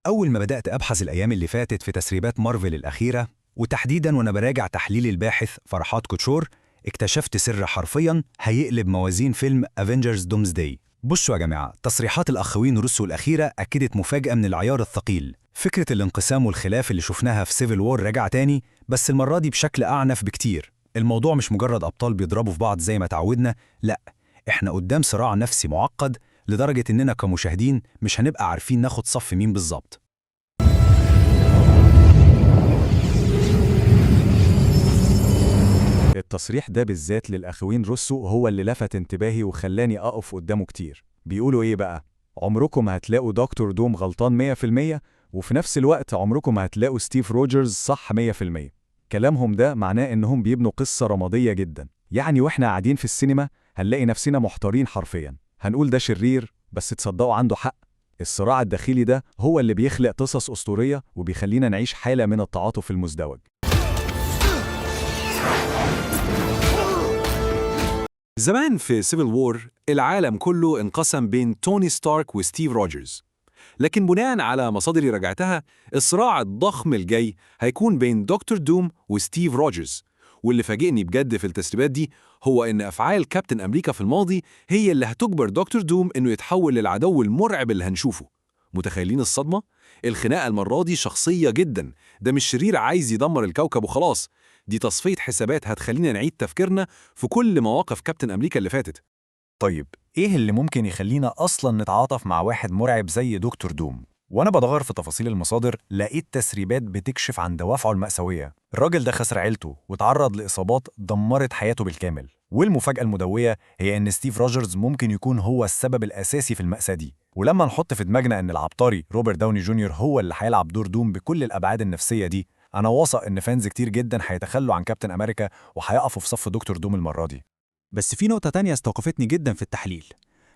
أول ما بدأت أبحث الأيام اللي فاتت في تسريبات مارفل الأخيرة، وتحديداً وأنا براجع تحليل الباحث فرحات كوتشور، اكتشفت سر حرفياً هيقلب موازين فيلم Avengers Doomsday. بصوا يا جماعة، تصريحات الأخوين روسو الأخيرة أكدت مفاجأة من العيار الثقيل. فكرة الانقسام والخلاف اللي شفناها في Civil War رجع تاني، بس المرة دي بشكل أعنف بكتير. الموضوع مش مجرد أبطال بيضربوا في بعض زي ما تعودنا، لأ، إحنا قدام صراع نفسي معقد لدرجة إننا كمشاهدين مش هنبقى عارفين ناخد صف مين بالظبط. التصريح ده بالذات للأخوين روسو هو اللي لفت انتباهي وخلاني أقف قدامه كتير. بيقولوا إيه بقى؟ عمركم ما هتلاقوا دكتور دوم غلطان 100%، وفي نفس الوقت عمركم ما هتلاقوا ستيف روجرز صح 100%. كلامهم ده معناه إنهم بيبنوا قصة رمادية جدا. يعني وإحنا قاعدين في السينما هنلاقي نفسنا محتارين حرفيا، هنقول ده شرير بس تصدقوا عنده حق. الصراع الداخلي ده هو اللي بيخلق قصص أسطورية وبيخلينا نعيش حالة من التعاطف المزدوج. زمان في Civil War العالم كله انقسم بين توني ستارك وستيف روجرز، لكن بناء على مصادر راجعتها الصراع الضخم الجاي هيكون بين دكتور دوم وستيف روجرز. واللي فاجئني بجد في التسريبات دي هو إن أفعال كابتن أمريكا في الماضي هي اللي هتجبر دكتور دوم إنه يتحول للعدو المرعب اللي هنشوفه. متخيلين الصدمة؟ الخناقة المرة دي شخصية جدا، ده مش شرير عايز يدمر الكوكب وخلاص، دي تصفية حسابات هتخلينا نعيد تفكيرنا في كل مواقف كابتن أمريكا اللي فاتت. طيب، إيه اللي ممكن يخلينا أصلاً نتعاطف مع واحد مرعب زي دكتور دوم؟ وأنا بدور في تفاصيل المصادر لقيت تسريبات بتكشف عن دوافعه المأساوية. الراجل ده خسر عيلته وتعرض لإصابات دمرت حياته بالكامل. والمفاجأة المدوية هي إن ستيف روجرز ممكن يكون هو السبب الأساسي في المأساة دي. ولما نحط في دماغنا إن العبقري روبرت داوني جونيور هو اللي هيلعب دور دوم بكل الأبعاد النفسية دي، أنا واثق إن fans كتير جداً هيتخلوا عن كابتن أمريكا وهيقفوا في صف دكتور دوم المرة دي. بس في نقطة تانية استوقفتني جدا في التحليل.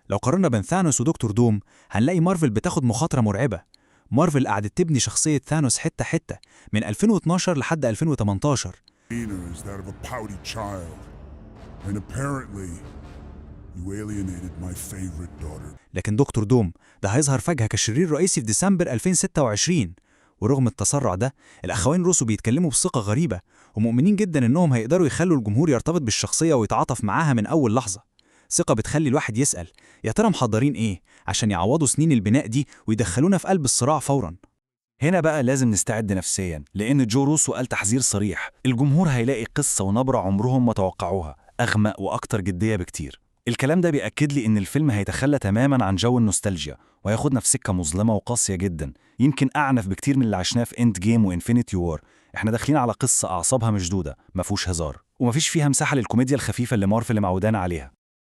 لو قارنا بين ثانوس ودكتور دوم هنلاقي مارفل بتاخد مخاطرة مرعبة. مارفل قعدت تبني شخصية ثانوس حتة حتة من 2012 لحد 2018. Demeanor is that of a pouty child. And apparently, you alienated my favorite daughter. لكن دكتور دوم ده هيظهر فجأة كشرير رئيسي في ديسمبر 2026. ورغم التسرع ده الأخوين روسو بيتكلموا بثقة غريبة ومؤمنين جدا إنهم هيقدروا يخلوا الجمهور يرتبط بالشخصية ويتعاطف معاها من أول لحظة. ثقة بتخلي الواحد يسأل، يا ترى محضرين إيه عشان يعوضوا سنين البناء دي ويدخلونا في قلب الصراع فورا؟ هنا بقى لازم نستعد نفسيا، لأن جو روسو قال تحذير صريح: الجمهور هيلاقي قصة ونبرة عمرهم ما توقعوها، أغمق وأكتر جدية بكتير. الكلام ده بيأكد لي إن الفيلم هيتخلى تماما عن جو النوستالجيا وهياخدنا في سكة مظلمة وقاسية جدا، يمكن أعنف بكتير من اللي عشناه في Endgame و Infinity War. احنا داخلين على قصة أعصابها مشدودة، ما فيهوش هزار، ومفيش فيها مساحة للكوميديا الخفيفة اللي مارفل معودانا عليها.